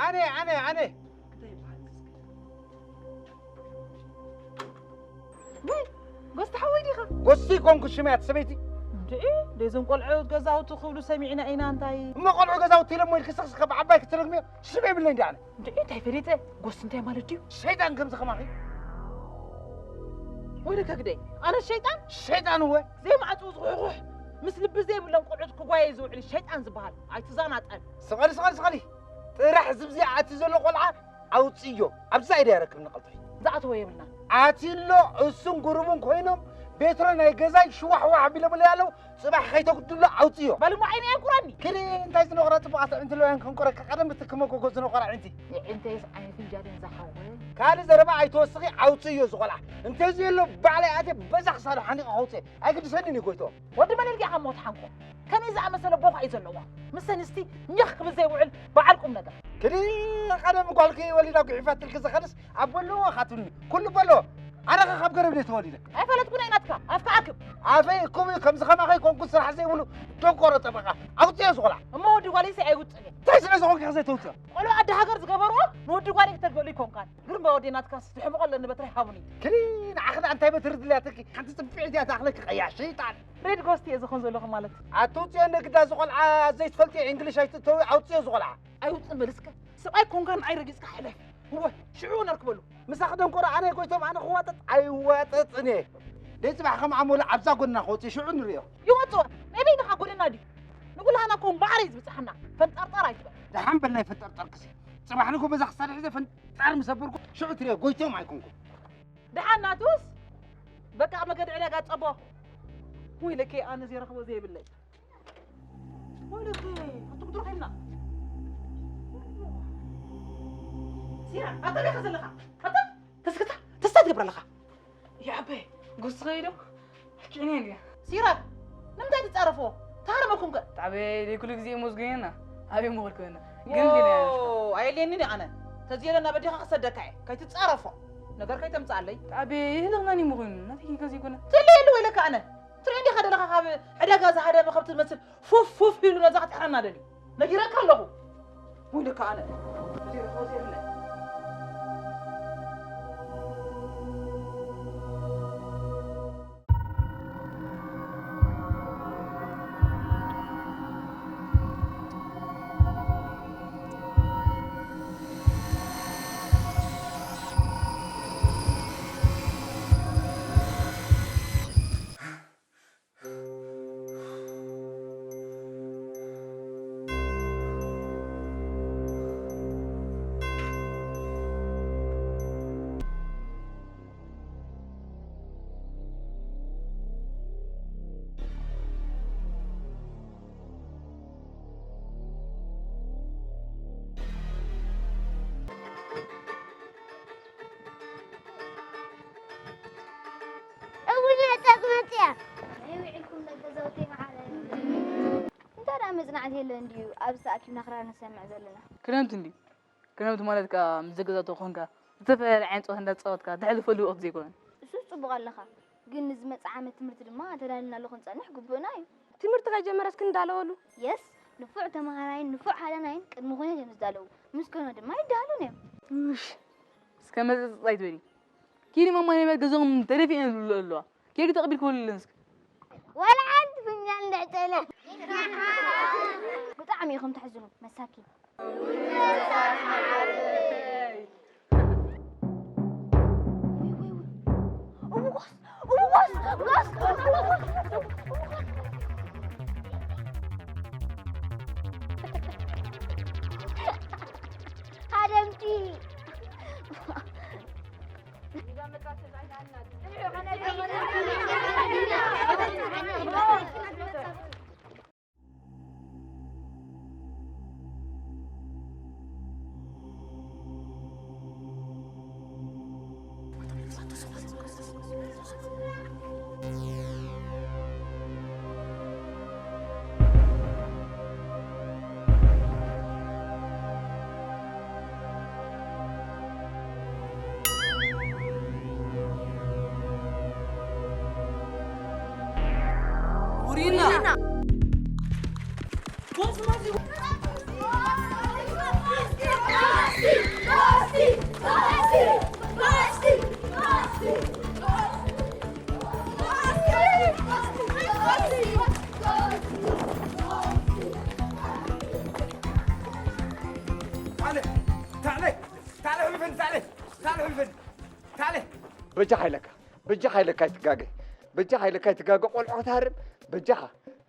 ኣነ ኣነ ኣነ እንታይ ይበሃል? እስኪ። ወይ፣ ጎስቲ ሓወይ ዲኻ? ጎስቲ ኮንኩ ሽመያት ሰበይቲ። እንድዒ፣ ደዞም ቆልዑ ገዛውቲ ክብሉ ሰሚዕና ኢና። እንታይ? እሞ ቆልዑ ገዛውቲ ኢሎም ወይ ክስኽስ ካብ ዓባይ ክትረግምዮ ሽመ ይብለኝ እንዲ ኣነ። እንድዒ፣ እንታይ ፈሊጠ? ጎስቲ እንታይ ማለት ድዩ? ሸይጣን ከምዚ ከማኺ። ወይለከ ግደይ፣ ኣነ ሸይጣን? ሸይጣን እወ። ዘይማዕፅኡ ዝኹሕኹሕ፣ ምስ ልቢ ዘይብሎም ቆልዑት ክጓየ ዝውዕል ሸይጣን ዝበሃል ኣይትዛናጠን። ስቐሊ ስቐሊ ስቐሊ። ጥራሕ ዝብዚ ኣቲ ዘሎ ቆልዓ ኣውፅዮ። ኣብዛ ኢደ ያረክብኒ ቀልጥፊ። ዝኣተወ የብልና። ኣቲሎ እሱን ጉሩቡን ኮይኖም ቤትሮ ናይ ገዛይ ሽዋሕዋሕ ኣቢሎምለይ ኣለዉ። ፅባሕ ከይተጉድሎ ኣውፅዮ። በልሞ ዓይነ የንቁረኒ። ክዲ እንታይ ዝነቑራ ፅቡቓት ኣዕንቲ ለውያን ከንቁረካ ቀደም ብትክመ ጎጎ ዝነቑራ ኣዕንቲ። የዕንተይስ ዓይነ ፍንጃልን ዝሓወ። ካልእ ዘረባ ኣይትወስኺ ኣውፅዮ ዝቖልዓ። እንተዝየሎ ባዕለይ ኣትየ በዛ ክሳዱ ሓኒቐ ከውፅየ ኣይግድሰንን እዩ ጎይቶ። ወዲ መለልጊ ዓሞ ተሓንቆ ከመይ ዝኣመሰለ ቦኻ እዩ ዘለዋ። ምስ ኣንስቲ ኛኽ ክብል ዘይውዕል በዓል ቁም ነገር። ክዲ ቀደም ጓልኪ ወሊዳ ጉሒፋትልኪ ዝኸድስ ኣብ በለዎ ካትብልኒ ኩሉ በሎ ኣነ ኸ ካብ ገረብ ድየ ተወሊደ ኣይፈለጥኩን ኣይ ናትካ ኣፍካ ኣክብ ኣፈይ እኩም እዩ ከምዚ ኸማኸ ይኮንኩ ስራሕ ዘይብሉ ደንቆሮ ጠበቃ ኣውፅዮ ዝቆልዓ እሞ ወዲ ጓለይሲ ኣይውፅን እየ እንታይ ስለ ዝኾንኪ ኸ ዘይተውፅዮ ቆልዑ ኣደ ሃገር ዝገበርዎ ንወዲ ጓለይ ክተግበሉ ይኮንካን ግርማ ወዲ ናትካ ስድሕምቆ ኣለኒ በትሪ ሃቡኒ ክዲ ንዓኽዳ እንታይ በትሪ ድልያትኪ ሓንቲ ፅፍዒት እያ ትኣኽለኪ ቀያ ሸይጣን ሬድ ጎስት እየ ዝኾን ዘለኹ ማለት ኣትውፅዮ ንግዳ ዝቆልዓ ዘይትፈልጥዮ እንግሊሽ ኣይትእተዊ ኣውፅዮ ዝቆልዓ ኣይውፅን በል እስከ ሰብኣይ ኮንካ ንዓይ ረጊፅካ ሕለፍ እወ ሽዑ ነርክበሉ ምሳኺ ደንቆሮ ኣነ ጎይቶም ኣነ ክዋጥጥ ኣይዋጥጥን እየ ደይ ፅባሕ ከም ኣሞለ ኣብዛ ጎና ክወፅእ ሽዑ ንሪኦ ይወፅኦ ናይ በይንኻ ጎደና ድዩ ንጉላህና ኮን ባዕሪ ዝብፅሓና ፈንጠርጠር ኣይትበል ደሓን በል ናይ ፈንጠርጠር ክሲ ፅባሕ ንጎ በዛ ክሳድ ሒዘ ፈንጠር ምሰበርኩ ሽዑ ትሪኦ ጎይቶም ኣይኮንኩ ደሓን ናቱስ በቃ መገዲ ዕዳጋ ፀቦ ወይለከይ ኣነ ዘይረኽቦ ዘይብለይ ወይለከይ ኣቶ ቁጥሩ ከይልና ሲራ ኣበበ ከ ዘለኻ ኣታ ተስክታ ተስታ ትገብር ኣለኻ ይዓበ ጎስ ኸይዶ ኣኪዕኒ እንዲያ ሲራ ንምንታይ ትጻረፎ ታረመኩም ከ ጣቤ ደይ ኩሉ ግዜ ሞዝጎየና ኣበይ ሞኸድኩ በና ግን ግን ኣየልየንን ኣነ ተዝየለና በዲኻ ክሰደካ እየ ከይትጻረፎ ነገር ከይተምጻኣለይ ጣቤ ይህልቕናኒ ምኹን ናተይ ከዚ ይኮነ ትልየሉ ወይለካ ኣነ ትርኢ እንዲኻ ደለኻ ካብ ዕዳጋ ዝሃደመ ከብቲ ዝመስል ፉፍ ፉፍ ኢሉ ነዛ ክትሕረና ደልዩ ነጊረካ ኣለኹ ወይለካ ኣነ እውይ ነጠቅ መፅያ ናይ ውዒልኩም ደገ ዘውተይ መዓረ እንታይ ደኣ መፅናዕቲ የለን ድዩ ኣብዚ ተኣኪብና ክራር ንሰምዕ ዘለና ክረምቲ እንድዩ ክረምቲ ማለት ከኣ ምስ ደገ ዘውተይ ኮንካ ዝተፈላለየ ዓይነት ፀወታ እንዳተፃወትካ ተሕልፈሉ ወቕቲ ዘይኮነን እሱስ ፅቡቕ ኣለኻ ግን ንዝመፅእ ዓመት ትምህርቲ ድማ ተዳሊናሉ ክንፀንሕ ግቡእና እዩ ትምህርቲ ከይጀመረስ ክንዳለወሉ የስ ንፉዕ ተምሃራይን ንፉዕ ሃዳናይን ቅድሚ ኩነት እዮም ዝዳለዉ ምስ ከኖ ድማ ይዳሃሉን እዮም ውሽ እስከ መፀፀፅ ኣይትበሊ ኪዲ ማማ ናይ ቤት ገዛኦም ተደፊአን ዝብሉ ኣለዋ ኬክ ተቐቢልክወለለን እስከ ዋላ ሓንቲ ፍንጃል እንድሕር ጠይና ብጣዕሚ ኢኹም ተሕዝኑ መሳኪን ሃደምቲ ውሪና ታዕለ፣ ታዕለ፣ ሕልፍን፣ ታዕለ፣ ታዕለ፣ ሕልፍን፣ ታዕለ። በጃኻ ኢለካ፣ በጃኻ ኢለካ ኣይትጋገ፣ በጃኻ ኢለካ ኣይትጋገ፣ ቆልዑ ክትሃርም፣ በጃኻ።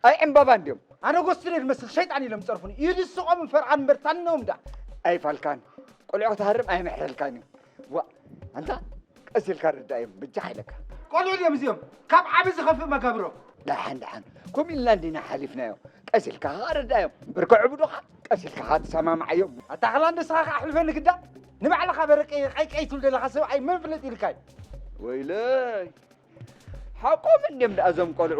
ኣይ ዕምባባ እንድዮም። ኣነ ጎስቲ ድየ ዝመስል፣ ሸይጣን ኢሎም ዝጸርፉኒ። ኢድ ዝስቖም ፈርዓን እምበር ታንነዎም ዳ። ኣይፋልካን፣ ቆልዑ ክትሃርም ኣይምሕረልካን እዩ። ዋ፣ ኣንታ ቀስ ኢልካ ርዳዮም፣ በጃኻ ኢለካ። ቆልዑ ድዮም እዚኦም፣ ካብ ዓቢ ዝኸፍእ መጋብሮ። ደሓን፣ ደሓን፣ ከምኡ ኢልና እንዲና ሓሊፍናዮ። ቀስ ኢልካ ኸኣ ርዳዮም። እምበር ከዕብዱኻ፣ ቀስ ኢልካ ኸኣ ተሰማምዓዮም። ኣታ ኸላ ንስኻ ኸኣ ኣሕልፈኒ ግዳ። ንባዕልኻ በረቀ ቀይ ቀይ ትብል ዘለኻ ሰብኣይ መን ፍለጥ ኢልካ እዩ? ወይለይ። ሓቆም እንድዮም ደኣ እዞም ቆልዑ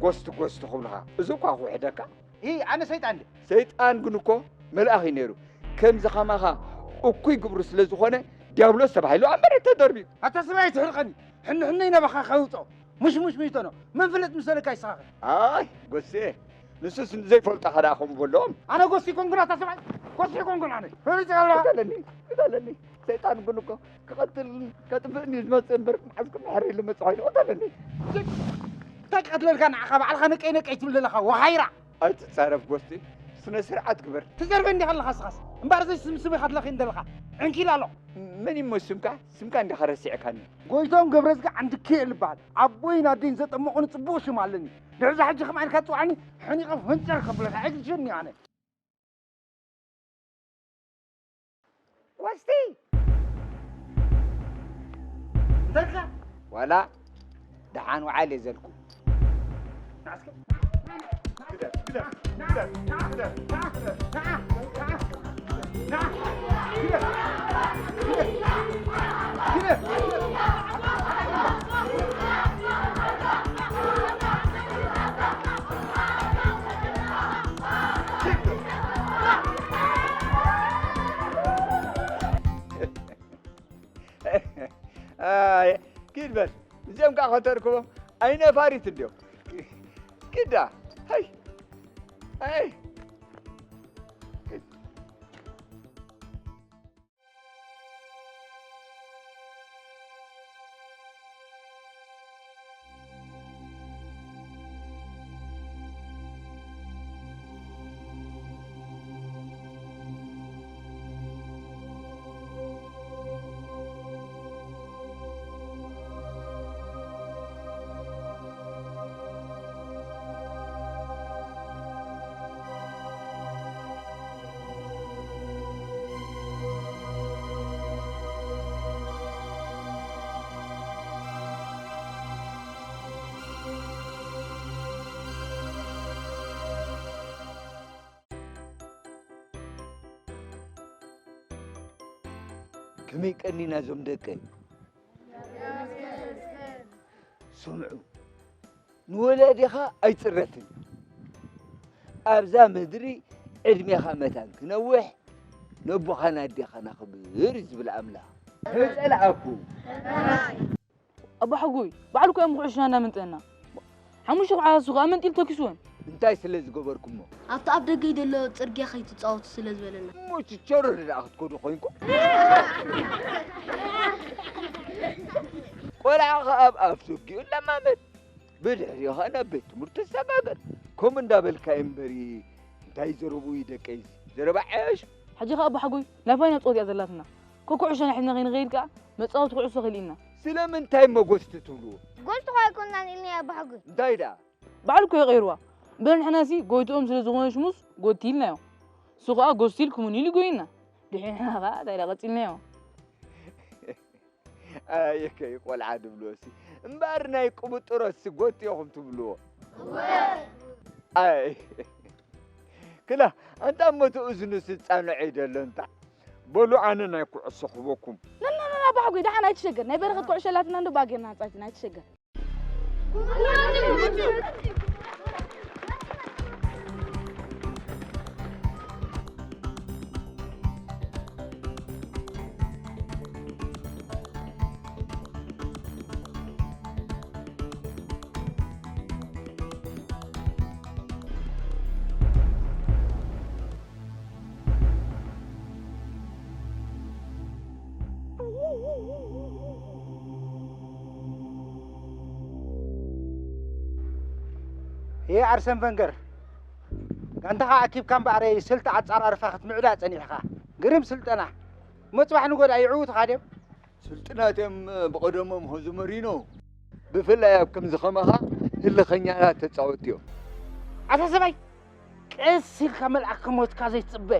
ጎስቲ ጎስቲ ክብሉኻ። እዚ እኳ ክውሕደካ። ኢ፣ ኣነ ሰይጣን ድየ? ሰይጣን ግን እኮ መልኣኽ እዩ ነይሩ። ከምዚ ኸማኻ እኩይ ግብሩ ስለ ዝኾነ ዲያብሎስ ተባሂሉ ኣብ መሬት ተደርብዩ። ኣታ ስማይ ትሕርቐኒ። ሕኒ ሕነይ ናባኻ ከውፅኦ። ሙሽ ሙሽ ሚቶኖ። መን ፍለጥ ምሰለካ ይስኻኸ? ኣይ፣ ጎሴ። ንሱስ ዘይፈልጦ ኸዳ ኸም በሎም። ኣነ ጎሲ ኮንኩን ኣታ ስማይ። ጎሲ ኮንኩን ኣነ። ፈሪፀ ኣለኻ? ግደለኒ፣ ግደለኒ። ሰይጣን ግን እኮ ክቐትል ከጥፍእኒ ዝመጽእ እምበር፣ መዓዝ ክምሕር ኢሉ መጽእ ኮይኑ ቅተለኒ። እንታይ ክቐትለልካ ንዓኻ ባዕልኻ ነቀይ ነቀይ ትብል ዘለኻ ወሃይራ። ኣይትጻረፍ ጎስቲ፣ ስነ ስርዓት ግበር። ትዘርበ እንዲኻ ኣለኻ ስኻስ። እምበኣር ዘይ ስም ስም ኢኻ ትለኺ እንደለኻ። ዕንኪል ኣሎ። መን እሞ ስምካ? ስምካ እንዲኻ ረሲዕካኒ። ጎይቶም ገብረዝጊ ዓንድኬ ልበሃል። ኣቦይን ኣደይን ዘጠመቑኒ ጽቡቕ ሽም ኣለኒ። ድሕዛ ሕጂ ከምኣ ኢልካ ትጽውዓኒ፣ ሕኒቐ ፈንጨር ከብለካ። ኣይትሽኒ ኣነ። ቆስቲ እንታይ ኢልካ? ዋላ ደሓን ውዓል እየ ዘልኩ። ኣይ፣ ኪድ በል። እዚኦም ከዓ ከተርክቦም ኣይነፋሪት እንዲዮም። ኪዳ፣ ሃይ፣ ሃይ። ከመይ ቀኒና እዞም ደቀይ? ስምዑ፣ ንወላዲኻ ኣይጽረፍን። ኣብዛ ምድሪ ዕድሜኻ መታን ክነውሕ፣ ነቦኻን ኣዴኻን ኣኽብር እዩ ዝብል ኣምላኽ። ተጸላኣኩ። ኣቦሓጎይ፣ ባዕሉ እኮ እዮም ኩዕሽና እናመንጠና። ሓሙሽተ ኩዓታት ሱቕ ኣመንጢሉ ተኪስወን። እንታይ ስለ ዝገበርኩሞ? ኣብቲ ኣብ ደገ ዘሎ ጽርግያ ከይትጻወቱ ስለ ዝበለና። እሞ ችቸሮ ደኣ ክትከዱ ኮይንኩም? ቆልዓ ኸኣ ኣብ ኣፍ ዘጊኡ ለማመድ። ብድሕሪኡ ኸኣ ናብ ቤት ትምህርቲ ተሰጋገር። ከምኡ እንዳበልካ እዩ እምበሪ። እንታይ ዘረብኡ እዩ ደቀይዚ? ዘረባ ዓያሹ። ሕጂ ኸኣ ኣቦሓጎይ፣ ናይ ፋይናል ጸወታ እያ ዘላትና። ኮኩዕሾ ንሕና ከይንኸይድ ከኣ መጻወቲ ኩዕሶ ክልኢና። ስለምንታይ እሞ ጎስቲ ትብልዎ? ጎስቲ እኳ ኣይኮንናን ኢልናዮ ኣቦሓጎይ። እንታይ ደኣ? ባዕሉ እኮ እዩ ቀይርዋ። እምበር ንሕናሲ ጎይትኦም ስለ ዝኾነ ሽሙስ ጎቲ ኢልናዮ። እሱ ኸኣ ጎስቲ ኢልኩሙኒ ኢሉ ይጎይና። ድሕሪ ንሕና ኸኣ እንታይ ደኣ ቀጺልናዮ? ኣየከይ ቆልዓ ድብልዎሲ። እምበኣር ናይ ቅብጥሮሲ ጎቲ ኢኹም ትብልዎ። ኣይ። ክላ፣ ኣንታ እሞ እቲ እዝኑስ ዝጻንዕ እዩ ደሎ እንታ። በሉ ኣነ ናይ ኩዕሶ ክህበኩም። ነነነና፣ ኣቦሓጎይ፣ ደሓን ኣይትሸገር። ናይ በረኸት ኩዕሾ ኣላትና እንዶ ብኣ ጌርና ንጻወት ኢና፣ ኣይትሸገር። ሄ ኣርሰን ቨንገር፣ ጋንታኻ ኣኪብካ እምበኣረይ ስልቲ ኣጻራርፋ ክትምዕዳ ጸኒሕኻ። ግርም ስልጠና። መጽባሕ ንጎዳ ይዕውትኻ ድዮም? ስልጥናት እዮም ብቐደሞም ሆዙ መሪኖ። ብፍላይ ኣብ ከምዚ ከማኻ ህልኸኛታት ተጻወትቲ እዮም። ኣታ ሰብኣይ፣ ቀስ ኢልካ መልኣክ ክሞትካ ዘይትጽበ።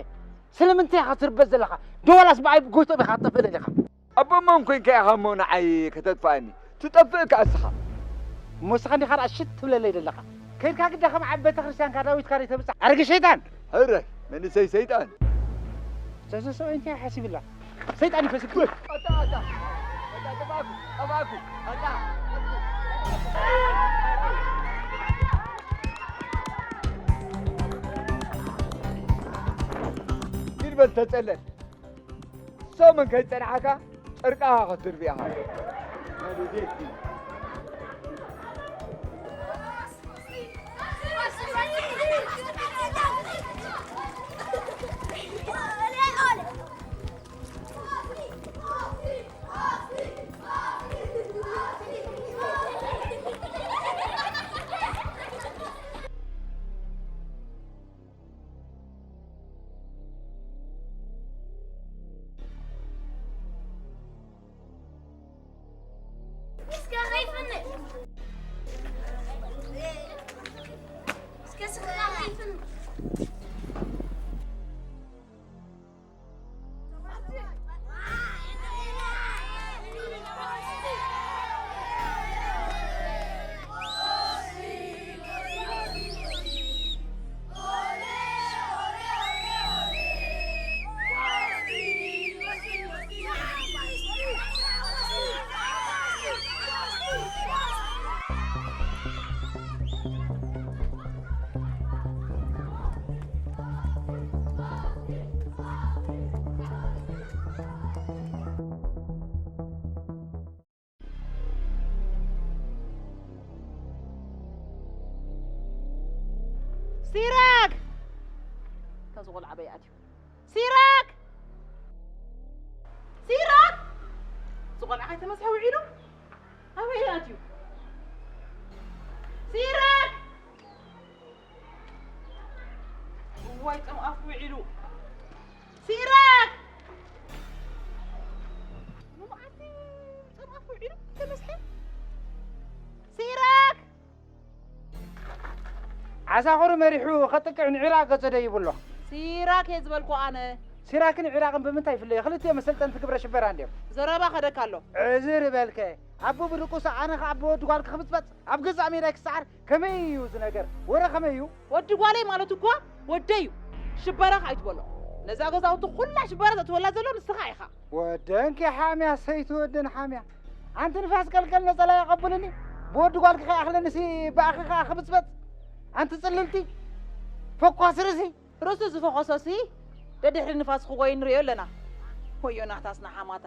ስለምንታይ ኢኻ ትርበ ዘለኻ? ዶ ዋላስ ብኣይ ብጎይቶም ኢኻ ትጠፍእ ደሊኻ? ኣቦሞም ኮይንካ ኢኻ እሞ ንዓይ ከተጥፍኣኒ። ትጠፍእ ከኣ እስኻ። እሞ እስኻ እንዲኻ ደኣ ሽት ትብለለይ ዘለኻ። ከይድካ ግዳ ከም ዓብ ቤተ ክርስቲያንካ ዳዊትካ ደይ ተብጽሕ? ኣረጊ ሸይጣን! ህረ፣ መንእሰይ ሰይጣን! እዛ ሰብኣይ እንታይ ሓሲብላ? ሰይጣን ይፈስክ። ኣታ፣ ኣታ! ኣታ፣ ጠፋእኩ፣ ጠፋእኩ! ኣታ! ኪድ በል ተጸለል። ሰሙን ከይጸንሓካ ጨርቃኻ ክትድርቢ ኢኻ። እስከ ከይፍንጭ። እስከ ስጋ ከይፍንጭ። ሲራክ! እታ ዝቖልዓ ኣበይ ኣትዩ? ሲራክ! ሲራክ! እዚ ቆልዓ ከይተመስሐ ውዒሉ? ኣበይ ኣትዩ? ሲራክ! እዋይ፣ ጸም ኣፉ ውዒሉ። ሲራክ! ንመዓልቲ ጸም ኣፉ ውዒሉ ተመስሐ። ሲራክ! ዓሳኹሪ መሪሑ ከጥቅዕ ንዒራቕ ገጸ ደይብሎ። ሲራክ እየ ዝበልኩ ኣነ። ሲራክን ዒራቕን ብምንታይ ይፍለዩ? ክልቲኦም መሰልጠንቲ ግብረ ሽበራ እንድዮም። ዘረባ ከደካ ኣሎ። ዕዝር በልከ። ኣቦ ብድቁስ ኣነ ኸኣ ብወዲ ጓል ክኽብጽበጽ ኣብ ገዛእ ሜዳይ ክሰዓር ከመይ እዩ እዚ ነገር? ወረ ከመይ እዩ? ወዲ ጓለይ ማለት እኳ ወደይ እዩ። ሽበራ ከኣ ኣይትበሎ። ነዛ ገዛውቲ ኩላ ሽበራ ዘእትወላ ዘሎ ንስኻ ኢኻ። ወደንኪ ሓምያ ሰይቲ ወደን ሓምያ። ኣንቲ ንፋስ ቀልቀል ነጸላ የቐብልኒ። ብወዲ ጓልኪ ከይኣኽለኒ ሲ ብኣኺ ከኣ ክብጽበጽ። ኣንቲ ጽልልቲ። ፈኳስ ርእሲ። ርእሱ ዝፈኾሶሲ ደድሕሪ ንፋስ ክጎይ ንርእዮ ኣለና። ወዮ ናታስ ንሓማታ።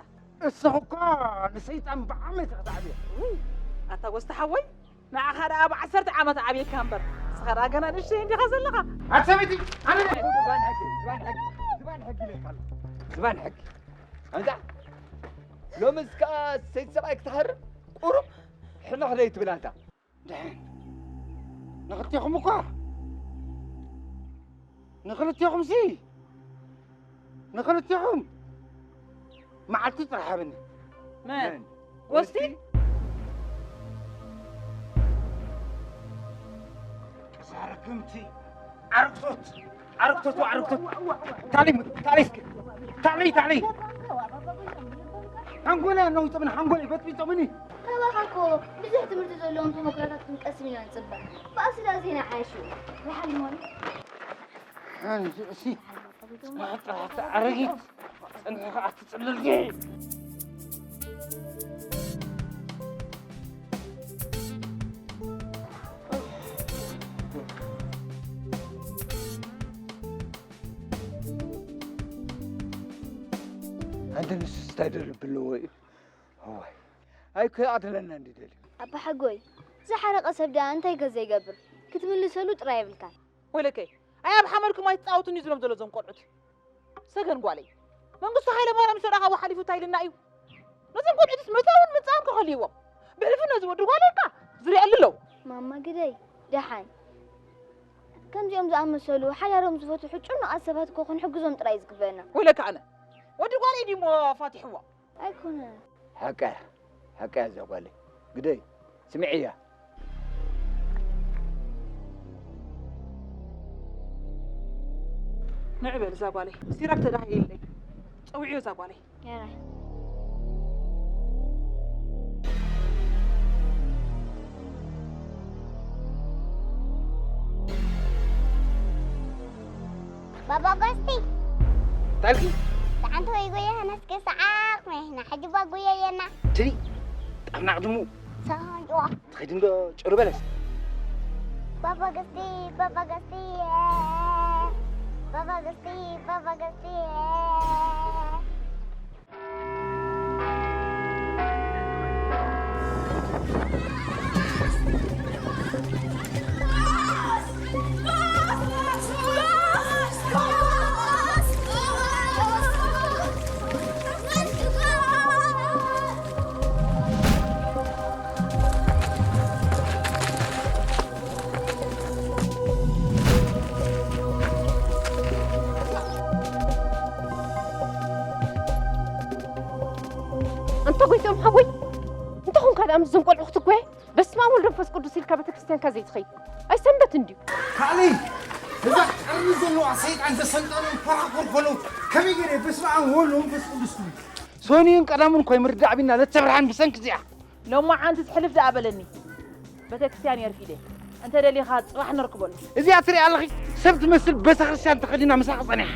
እስኺ እኳ ንሰይጣን ብዓመት ኢኺ ትዓብዮ። ውይ፣ ኣታ ጎስቲ ሓወይ፣ ንዓኻ ደኣ ብዓሰርተ ዓመት ዓብየካ እምበር፣ ንስኻ ደኣ ገና ንእሽተይ እንዲኻ ዘለኻ። ኣቲ ሰበይቲ፣ ኣነ ዝባን ሕጊ፣ ዝባን ሕጊ፣ ዝባን ሕጊ ኢለካ ኣለኹ። ዝባን ሕጊ። ኣንታ ሎምስ ከኣ ሰይቲ ሰብኣይ ክትሃርም ቁሩብ ሕልኽ ደይ ትብል ኣንታ። ደሓን። ንኽልቴኹም እኳ፣ ንኽልቴኹምሲ፣ ንኽልቴኹም መዓልቲ ጥራሕ ሃበኒ። መን? መን? ጎስቲ? ዛርግምቲ፣ ዓርክቶት፣ ዓርክቶት፣ ዓርክቶት። ታሊ፣ ታሊ እስኪ። ታሊ፣ ታሊ። ሓንጎለይ ኣነዊጾምን ሓንጎለይ በጥቢጦምኒ። ካባኻ እኮ ብዙሕ ትምህርቲ ዘለዎም ተመክሮታት ክንቀስም ኢና ንጽበ። ብኣስላ ዜና ሓይሹ። ዝሓልሞን። ሓንዚ እሲ። ጽናሕ ጥራሕ ኣረጊት። ጽንሒ ኸዓ ትጽልልኪ። ኣንተ ንሱስ እንታይ ደርቢ ኣለዎ እዩ? እዋይ፣ ኣይኮ ይቐትለና እንዲ ደልዩ። ኣባ ሓጎይ፣ ዝሓረቐ ሰብ ደኣ እንታይ ከ ዘይገብር? ክትምልሰሉ ጥራይ የብልካን። ወይለከይ፣ ኣይ ኣብ ሓመድኩም ኣይትጻወቱኒ ዝብሎም ዘሎ እዞም ቆልዑት። ሰገን ጓለይ፣ መንግስቱ ሃይለማርያም ዝሰረቓዎ ሓሊፉ እንታይ ኢልና እዩ? ነዞም ቆልዑትስ መጻውን ምጻውን ከኸልይዎም። ብሕልፊ ነዚ ወዲ ጓለይ እካ ዝሪኣሉ ኣለዉ። ማማ ግደይ፣ ደሓን። ከምዚኦም ዝኣመሰሉ ሓዳሮም ዝፈትሑ ጭኑቓት ሰባት እኮ ክንሕግዞም ጥራይ እዩ ዝግበአና። ወለካ ኣነ ወዲ ጓለይ ድሞ ፋቲሕዋ። ኣይኮነን። ሓቃ እያ፣ ሓቃ እያ እዛ ጓለይ። ግደይ፣ ስምዕያ። ንዕ በል እዛ ጓለይ። ሲራክ ተዳህየለይ። ጸውዕዮ እዛ ጓለይ። የራይ። ባባ ጎስቲ ታልኪ ሰዓንተ ወይ ጎየ ሀነስከ ሰዓኽ መህና ሕጅባ ጎየ የና ትሪ ጣምናቕ ድሙ ሰሃንጅዋ ትኸይድ እንዶ ጭሩ በለስ ባባ ጎስቲ ባባ ጎስቲ ባባ ጎስቲ ባባ ጎስቲ ኣንታ ጎይትኦም ሓወይ፣ እንታይ ኾንካ ደኣ ምስዞም ቆልዑ ክትጓየ? በስመ ኣብ ወወልድ ወመንፈስ ቅዱስ ኢልካ ቤተክርስትያንካ ዘይትኸይድ ኣይሰንበትን ድዩ? ካልእ እዛ ቀርኒ ዘለዋ ሰይጣን ዘሰልጠኖም ኮራኩር ኮነው ከመይ ገይረ በስመ ኣብ ወወልድ ወመንፈስ ቅዱስ ትብል? ሰኑይን ቀዳሙን እኮ ይምርዳዕ ቢና ለተብርሃን ብሰንኪ እዚኣ። ሎማዓንቲ ትሕልፍ ደኣ በለኒ። ቤተክርስትያን የርፊደ። እንተ ደሊኻ ጽባሕ ነርክበሉ። እዚኣ ትሪኣ ኣለኺ ሰብ ትመስል ቤተክርስትያን ተኸዲና ምሳኺ ጸኒሓ።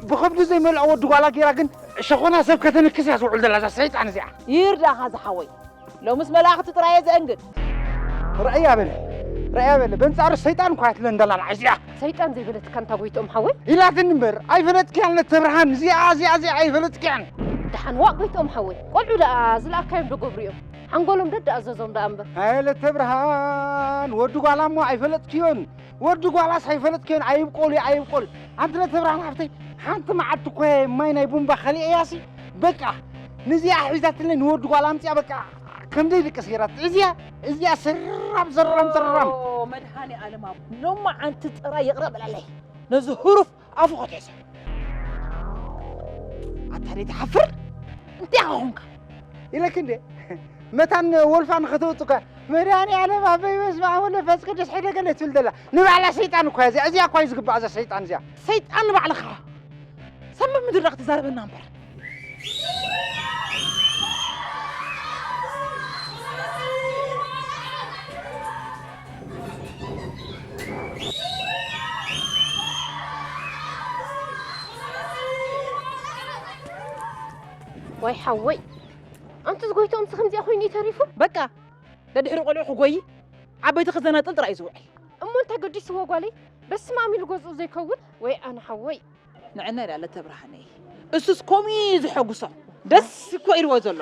ብኸብዱ ዘይመልኦ ወዲ ጓላ ገይራ ግን ሸኾና ሰብ ከተንክስ እያ ትውዕል ዘላ እዛ ሰይጣን እዚኣ። ይርዳኻ ዝሓወይ። ሎምስ መላእኽቲ ጥራይ እየ ዘእንግድ። ራእያ በለ ራእያ በለ በንጻሩ ሰይጣን እኳ እትለን ደላ ንዓይ እዚኣ። ሰይጣን ዘይበለትካ እንታ ጎይትኦም ሓወይ? ኢላትኒ እምበር ኣይፈለጥክያን ነተብርሃን እዚኣ እዚኣ እዚኣ ኣይፈለጥክያን። ደሓን ዋእ ጎይትኦም ሓወይ ቆልዑ ደኣ ዝለኣካዮም ዶ ገብሩ እዮም? ሓንጎሎም ደደኣዘዞም ደኣ እምበር። ኣየ ለተብርሃን ወዲ ጓላ እሞ ኣይፈለጥክዮን ወዲ ጓላስ ኣይፈለጥክዮን ኣይብቆል እዩ ኣይብቆል። ኣንቲ ለተብርሃን ሓፍተይ ሓንቲ መዓልቲ እኮ እየ ማይ ናይ ቡምባ ከሊአያሲ በቃ ንዚኣ ሒዛትለይ ንወዲ ጓል ኣምፅያ በቃ ከም ዘይድቅስ ገይራት እዚኣ እዚኣ ሰራም ሰራም ሰራም ኦ፣ መድሃኔ ዓለም ኣቦ ሎማዓንቲ ጥራይ ይቕረ በለለይ ነዚ ህሩፍ ኣፉ ከትሕዞ ኣታ ደይ ትሓፍር እንታይ ኢኻ ኾንካ ኢለክ እንዴ መታን ወልፋ ንኸተውፅካ መድሃኔ ዓለም ኣበይ በስመ ኣብ ወወልድ ወመንፈስ ቅዱስ ሕደገለይ ትብል ዘላ ንባዕላ ሰይጣን እኳ እያ እዚኣ እዚኣ እኳ እዩ ዝግባእ እዛ ሰይጣን እዚኣ ሰይጣን ንባዕልኻ ሰንበት ምድሪ ዳ ክትዛረበና እምበር። ዋይ ሓወይ ኣንቲ ዝጎይትኦም ሲ ከምዚኣ ኮይኑ እዩ ተሪፉ በቃ ደድሕሪ ቆልዑ ክጎይ ዓበይቲ ክዘናጥል ጥራይ እዩ ዝውዕል እሞ እንታይ ገዲስዎ ጓለይ በስማም ኢሉ ገዝኡ ዘይከውን ወይ ኣነ ሓወይ ንዕና ኢላ ለተብርሃነይ እሱስ ከምኡ እዩ ዝሐጉሶ ደስ እኮ ኢልዎ ዘሎ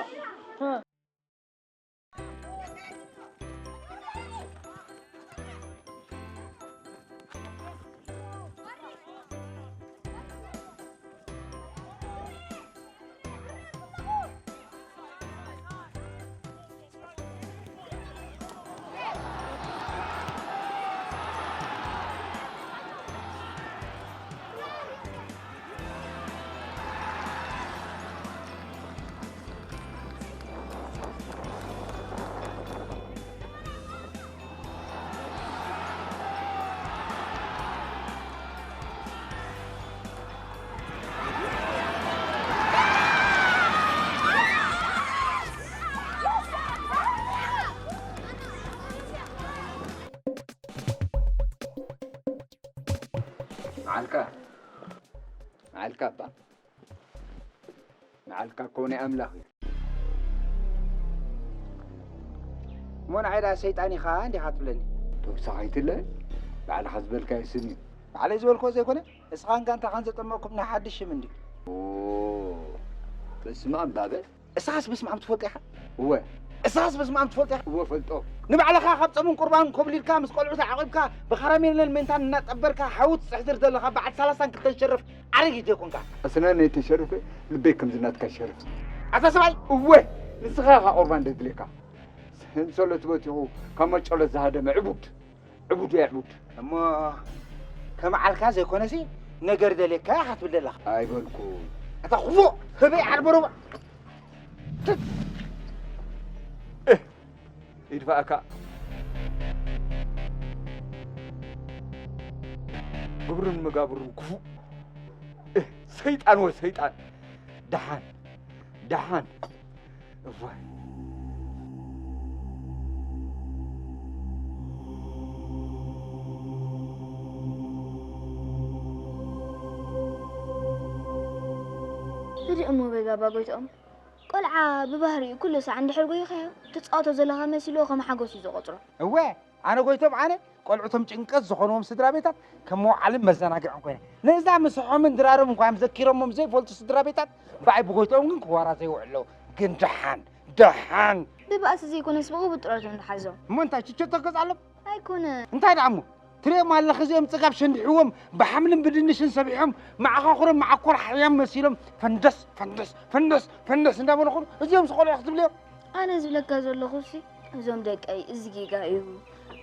መዓልካ መዓልካ እባ መዓልካ እኮ ናይ ኣምላኽ እዩ እሞ ንዓይ ደኣ ሰይጣን ኢኻ እንዲኻ ትብለኒ ተወሳኺ ኣይትለ ባዕልኻ ዝበልካዮ ስም እዩ ባዕለይ ዝበልክዎ ዘይኮነ እስኻን ጋንታኻን ዘጠመቕኩም ናይ ሓድሽ ሽም እንዲ በስመ ኣብ ባበ እስኻስ በስመ ኣብ ትፈልጦ ኢኻ እወ እስኻስ በስመ ኣብ ትፈልጦ ኢኻ እወ ፈልጦ ንባዕልኻ ካብ ጸሙን ቁርባን ኮብሊልካ ምስ ቆልዑት ዓቒብካ ብኻራሜለን ሜንታን እናጠበርካ ሓዊ ትጽሕትር ዘለኻ በዓል ሰላሳን ክልተን ሸረፍ ኣረጊት ዘይኮንካ ኣስናነይ ተሸርፈ ልበይ ከምዚ ናትካ ይሸርፍ ኣታ ሰብኣይ እወ ንስኻ ኢኻ ቁርባን ደድልየካ ሰንሰለት በቲኹ ካብ መጨሎት ዝሃደመ ዕቡድ ዕቡድ እያ ዕቡድ እሞ ከም ዓልካ ዘይኮነሲ ነገር ደልየካ ኢኻ ትብል ዘለኻ። ኣይበልኩ። ኣታ ክፉእ ህበይ ዓርበረባ። ይድፋእካ። ግብሩን መጋብሩን ክፉእ። እህ፣ ሰይጣን ወ ሰይጣን። ደሓን፣ ደሓን። እዋይ። ህድእ እሞ በል ባባ ጎይትኦም። ቆልዓ ብባህሪኡ ኩሉ ሳዕ እንድሕር ጎይኻዮ ትጻወቶ ዘለኻ መሲልዎ ከም ሓጎስ እዩ ዝቖጽሮ። እወ ኣነ ጎይቶም ኣነ ቆልዑቶም ጭንቀት ዝኾንዎም ስድራ ቤታት ከም መውዓልን መዘናግዕን ኮይነ ነዛ ምስሖምን ድራሮም እንኳ እዮም ዘኪሮሞም ዘይፈልጡ ስድራ ቤታት ብኣይ ብጎይቶም ግን ክዋራ ዘይውዕለው ግን ደሓን ደሓን ብባእሲ ዘይኮነስ ብኡ ብጥረቱ እንድሓዞም እሞ እንታይ ችቸቶ ገዝኣሎም ኣይኮነ እንታይ ደኣ እሞ ትሪኦም ኣለኺ እዚኦም ጽጋብ ሸንዲሕዎም ብሓምልን ብድንሽን ሰቢሖም መዓኻኹሮም መዓኮር ሓያም መሲሎም ፈንደስ ፈንደስ ፈንደስ ፈንደስ እንዳበሉ ኹሉ እዚኦም ስቆልዑ ክትብልዮም ኣነ ዝብለካ ዘለኹ ሲ እዞም ደቀይ እዚ ጌጋ እዩ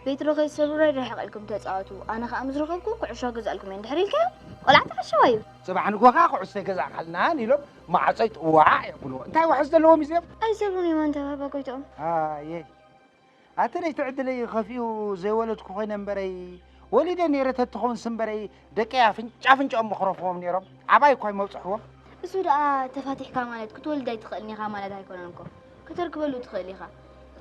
ቤትሮ ከይትሰብሩ ርሕቕ ኢልኩም ተጻወቱ ኣነ ከኣ ምስ ረኸብኩ ኩዕሾ ክገዝኣልኩም እየ እንድሕር ኢልካዮ ቆልዓ ተዓሸዋ እዩ ጽባሕ ንግሆ ከኣ ኩዕሶ ይገዛእካልናን ኢሎም ማዕጾ ይጥዋዕ የብልዎ እንታይ ውሕስ ዘለዎም እዩ እዚኦም ኣይሰብሩን እዮም ኣንተ ባባ ጎይትኦም ኣየ ኣቲ ነይቲ ዕድለይ ኸፊኡ ዘይወለድኩ ኾይነ እምበረይ ወሊደ ነይረ ተትኾንስ እምበረይ ደቀይ ኣፍንጫ ኣፍንጭኦም ምኽረፍዎም ነይሮም ዓባይ እኳ ይመብፅሕዎም እሱ ደኣ ተፋቲሕካ ማለት ክትወልድ ኣይትኽእልን ኢኻ ማለት ኣይኮነን እኮ ከተርክበሉ ትኽእል ኢኻ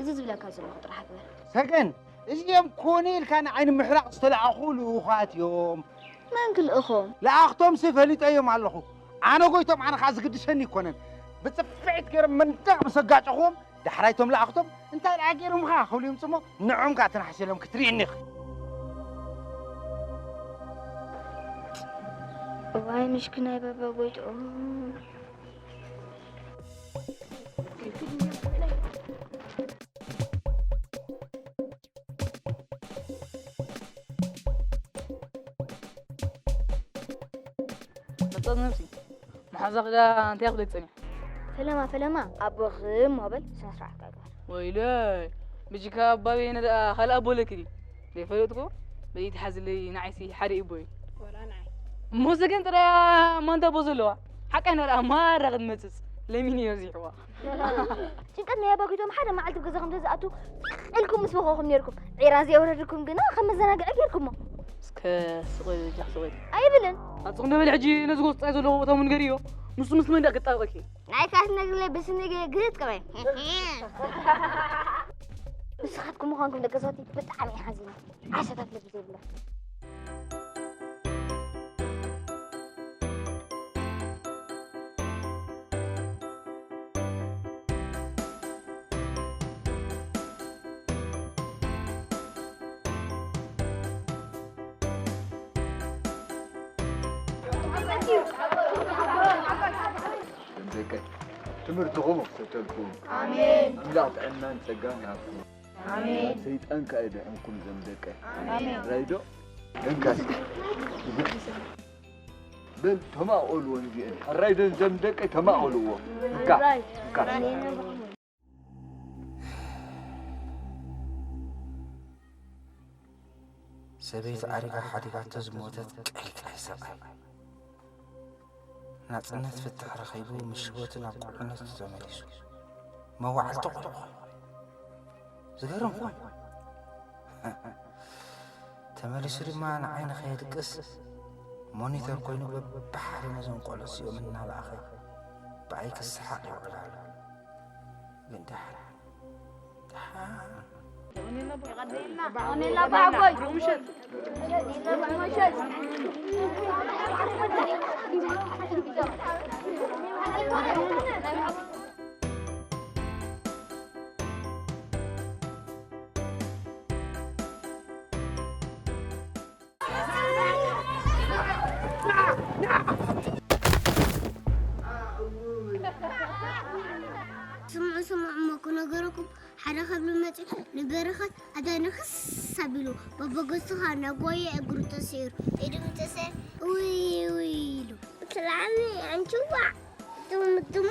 እዚ ዝብለካ ዘለኹ ጥራሕ ግበር ሰገን እዚኦም ኮነ ኢልካ ንዓይ ንምሕራቕ ዝተለኣኹ ልኡኻት እዮም መን ክልእኾም ለኣኽቶምሲ ፈሊጠዮም ኣለኹ ኣነ ጎይቶም ኣነ ከዓ ዝግድሸኒ ይኮነን ብፅፍዒት ገይሮም መንደቕ ምስ ኣጋጨኹዎም ዳሕራይ እቶም ለኣኽቶም እንታይ ደኣ ገይሮምኻ ክብሉ ይምፁ እሞ ንዖም ከዓ ተናሕሲሎም ክትርእየኒ ኢኺ እዋይ ምሽክናይ ባባ ጎይትኦም መጠጥ ነብሲ መሓዛኺ ዳ እንታይ ክብለኪ ጸኒሐ? ፈለማ ፈለማ ኣቦኽም ሞ በል ስነ ስርዓትካ ግበር። ወይለይ ብጅካ ኣባበየነ ደኣ ካልእ ኣቦ ኣለኪ ድዩ? ዘይፈለጥኩ በይትሓዝለይ ንዓይሲ ሓደ ኢቦ እዩ። ወላ ንዓይ። እሞ ሰገን ጥራይ እያ ማንታ ኣቦ ዘለዋ። ሓቃ ኢና ደኣ ማራ ክትመጽጽ ለሚን እየ ኣብዚሕዋ። ጭንቀት ናይ ኣባጊቶም ሓደ መዓልቲ ኣብ ገዛኹም ተዝኣቱ ኢልኩም ምስ በኸኹም ነይርኩም። ዒራ ዘየውረድኩም ግና ከም መዘናግዒ ገይርኩሞ። እስከ ስቕ በሊ በጃኺ ስቕ በሊ። ኣይብልን። ኣንስኺ እንዶ በሊ ሕጂ ነዚ ጎስጣይ ዘለዎ ቦታ እውን ንገርዮ። ንሱ ምስ መን ድኣ ክጣበቀኪ? ናይ ካስ ነግለይ ብስኒ ግግት ቅበይ። ንስኻትኩም ምዃንኩም ደቂ ሰባት ብጣዕሚ እየ ሓዚነ። ዓሻታት ልቢ ዘይብሎም። ደም ደቀይ ትምህርትኹም ክሰተልኩም ኣሜን ኣምላኽ ጥዕናን ጸጋን ይሃብኩም ኣሜን ሰይጣን ከኣ ይድሕንኩም ዘም ደቀይ ኣሜን ራይዶ እንካ እስኪ በል ተማቐልዎ ንዚአን ሕራይ ደን ዘም ደቀይ ተማቐልዎ እንካ እንካ ሰበይቲ ኣሪጋ ሓዲጋቶ ዝሞተት ቀይቃይ ሰብኣይ ናጽነት ፍትሕ ረኺቡ ምስ ህይወቱ ናብ ቁልዕነቱ ተመሊሱ መዋዕልቲ ቁልዑ ኮይኑ ዝገርም ኮይኑ ተመሊሱ ድማ ንዓይ ንኸየድቅስ ሞኒተር ኮይኑ በብሓደ ነዞም ቆልዑ እዚኦም እናለኣኸ ብኣይ ክሰሓቕ ይውዕል ኣሎ ግን ደሓን ስምዑ ስምዑ እሞ ክነገረኩም ሓደ ከብሊ መፂኡ ንበረኸት ኣዳኒ ክስ ኣቢሉ በበገዝኻ እናጓየ እግሩ ተሰይሩ ኢዱ ምተሰ ውይ ውይ ኢሉ ብትላዕኒ ኣንችዋ ድምድሙ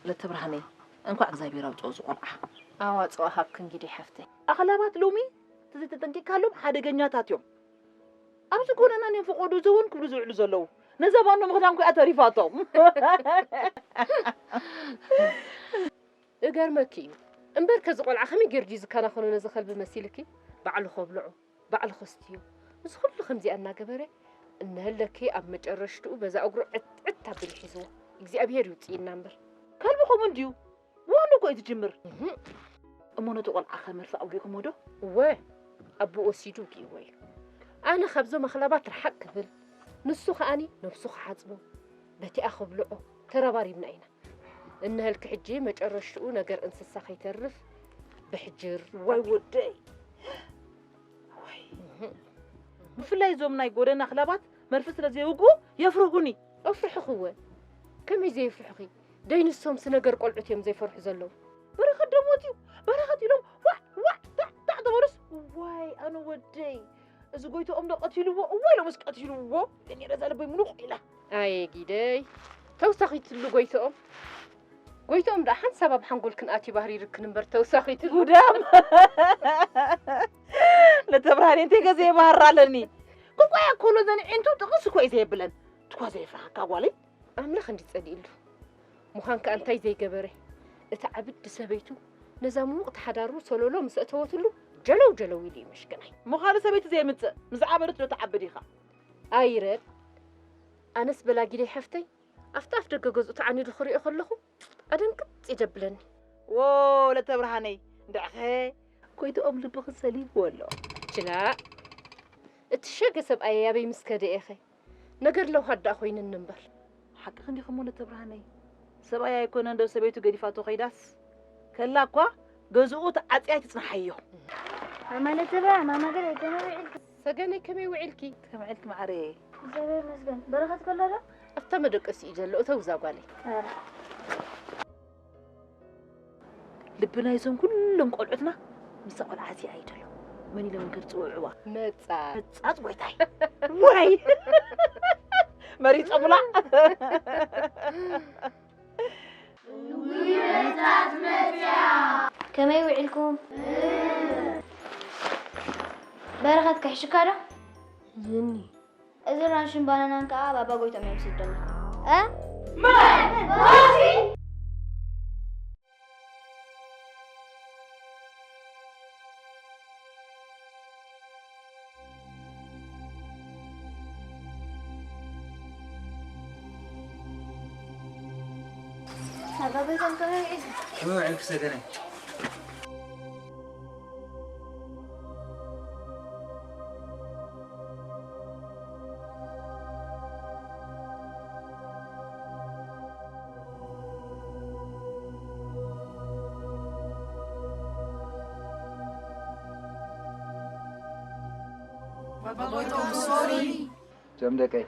ለተብርሃነይ፣ እንኳዕ እግዚኣብሔር ኣውፅኦ ዝቆልዓ። ኣዋፅኦ ሃብክን ጊደ ሓፍተይ። ኣኽላባት ሎሚ ተዘይተጠንቂካሎም ሓደገኛታት እዮም። ኣብዚ ጎነና እኔም ፈቆዶ ዘወን ክብሉ ዝውዕሉ ዘለዉ። ነዛ ባኖ ምኽዳን ኮይኣ ተሪፋቶም። እገርመኪ እዩ እምበር፣ ከዚ ቆልዓ ከመይ ገይሩ ድዩ ዝከናኸኖ ነዚ ከልቢ መሲልኪ? ባዕሉ ከብልዖ፣ ባዕሉ ከስትዮ፣ እዚ ኩሉ ከምዚኣ እናገበረ እነሀለኪ ኣብ መጨረሽትኡ በዛ እግሩ ዕት ዕት ኣቢሉ ሒዝዎ። እግዚኣብሄር ይውፅእና እምበር። ከልቢ ከምኡ እንድዩ። ብወኑ እኮ እዩ ዝጅምር። እሞ ነቲ ቆልዓ ከ መርፍእ ኣውዲእኩሞ ዶ? እወ፣ ኣቦኡ ወሲዱ ውጊእዎ እዩ። ኣነ ካብዞም ኣኽላባት ርሓቕ ክብል፣ ንሱ ከኣኒ ነብሱ ክሓጽቦ፣ በቲኣ ከብልዖ ተረባሪብና ኢና። እነሀልኪ ሕጂ መጨረሽትኡ ነገር እንስሳ ከይተርፍ ብሕጅር። ወይ ወደይ። ወይ። ብፍላይ እዞም ናይ ጎደና ኣኽላባት መርፍእ ስለ ዘይውግኡ የፍርሁኒ። ኣፍርሑኺ እወ። ከመይ ዘየፍርሑኺ? ደይ ንሶምስ ነገር ቆልዑት እዮም ዘይፈርሑ ዘለዉ። በረኸት ዶ ሞት እዩ? በረኸት ኢሎም ዋዕ ዋዕ ታዕ ታዕ ተበሉስ። ዋይ ኣነ ወደይ። እዚ ጎይትኦም ዶ ቀቲልዎ? እወ ኢሎምስ ቀቲልዎ። ኢለ ነይረ እዛ ልበይ ምኑቕ ኢላ። ኣየ ጊደይ። ተውሳኺትሉ ጎይትኦም። ጎይትኦም ደኣ ሓንሳብ ኣብ ሓንጎልክን ኣትዩ ባህሪርክን እምበር ተውሳኺትሉ። ጉዳም። ለተብርሃን እንተይ ገዘ የባህር ኣለኒ። ኩኳያ ኮሎ ዘን ዒንቱ ጥቕስ እኮ እዩ ዘየብለን። ትኳ ዘየፍርሃካ ጓለይ። ኣምላኽ እንዲ ጸሊእሉ። ምዃን ከኣ እንታይ ዘይገበረ። እቲ ዓብዲ ሰበይቱ ነዛ ምዉቕ ተሓዳሩ ሰሎሎ ምስ ኣእተወትሉ ጀለው ጀለው ኢሉ እዩ መሽገናይ። ምዃኑ ሰበይቲ ዘየምጽእ ምስ ዓበደት ዶ ትዓብድ ኢኻ? ኣይረድ። ኣነስ በላጊደይ ሓፍተይ ኣብቲ ኣፍ ደገ ገዝኡ ተዓኒዱ ክሪኦ ከለኹ ኣደንግጽ ይደብለኒ። ዎ ለተብርሃነይ እንድዕኸ ኮይትኦም ልብኺ ሰሊብዎ ኣሎ። ችላ እቲ ሸገ ሰብኣየይ ኣበይ ምስ ከደ ኢኸ? ነገር ለውሃት ደኣ ኮይንኒ እምበር። ሓቅኺ እንዲኺ እሞ ለተብርሃነይ። ሰብኣይ ኣይኮነን ዶ ሰበይቱ ገዲፋቶ ከይዳስ? ከላ እኳ ገዝኡ ተዓጽያ ኣይትጽንሓዮ። ማማ ለተብርሃን፣ ማማ ገለ ከመይ ውዒልኪ? ሰገነይ ከመይ ውዒልኪ? ከመይ ውዒልኪ መዓረየ? እግዚኣብሔር ይመስገን። በረኸት ከሎ ዶ? ኣብታ መደቀሲ እዩ ዘሎ፣ እተው እዛ ጓለይ። ኧረ። ልቢ ናይዞም ኩሎም ቆልዑትና ምስዛ ቆልዓ እዚኣ እዩ ዘሎ። መን ኢሎም እንከ ዝፅውዕዋ? መጻ። መጻጽ ጎይታይ። ወይ! መሪጾምላ። ከመይ ውዒልኩም? በረኸት ክሕሽካ ዶ? ዝኒ። እዚ ራንሽን ባናናን ከኣ ባባ ጎይትኦም እዮም ዝስደልካ። እ? መን? ሮዚ? ባባ ጎይትኦም ከመይ ውዒልካ? ከመይ ውዒልኪ ሰገነይ? እዞም ደቀይ፣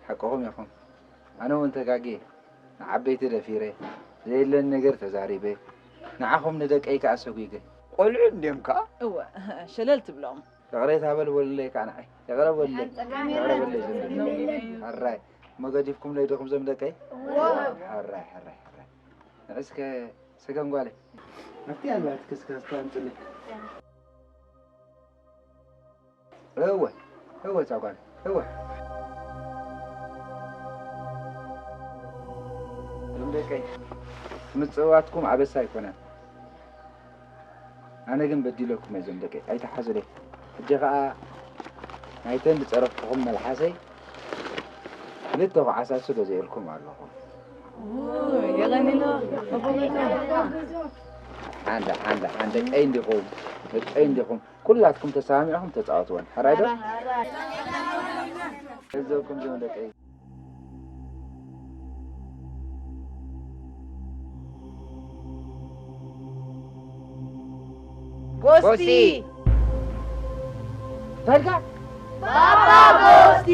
ሓቅኹም ኢኹም። ኣነ እውን ተጋግየ። ንዓበይቲ ደፊረ፣ ዘየለን ነገር ተዛሪበ፣ ንዓኹም ንደቀይ ከኣ ሰጒገ። ቆልዑ እንድዮም ከኣ። እወ፣ ሸለል ትብሎም። ይቕሬታ በል በሉለይ ከኣ ንዓይ። ይቕረ በሉለይ። ይቕረ በሉለይ ዘምለይ። ሕራይ። እሞ ገዲፍኩምለይ ዲኹም ዞም ደቀይ? እወ። ሕራይ፣ ሕራይ፣ ሕራይ። ንዕስከ ሰገን ጓለይ። ኣብቲ ኣልባትኪ እስከ ኣስተዋንጽለይ። እወ፣ እወ፣ ጻጓል፣ እወ። እዞም ደቀይ፣ ምጽዋትኩም ኣበሳ ኣይኮነን። ኣነ ግን በዲለኩም እየ፣ እዞም ደቀይ፣ ኣይትሓዙለይ። ሕጂ ኸኣ ናይተን ዝጸረፍኩኹም መልሓሰይ ክልተ ኹዓሳሱ ገዚኤልኩም ኣለኹ። የቐንየልና። ሓንዳ፣ ሓንዳ፣ ሓንዳ፣ ደቀይ እንዲኹም፣ ደቀይ እንዲኹም። ኩላትኩም ተሰማሚዕኹም ተጻወትወን። ሕራይ ዶ? ሕራይ። ገንዘብኩም ዶ ደቀይ? ጎስቲ። ጎስቲ። እንታይ ኢልካ? ባባ ጎስቲ።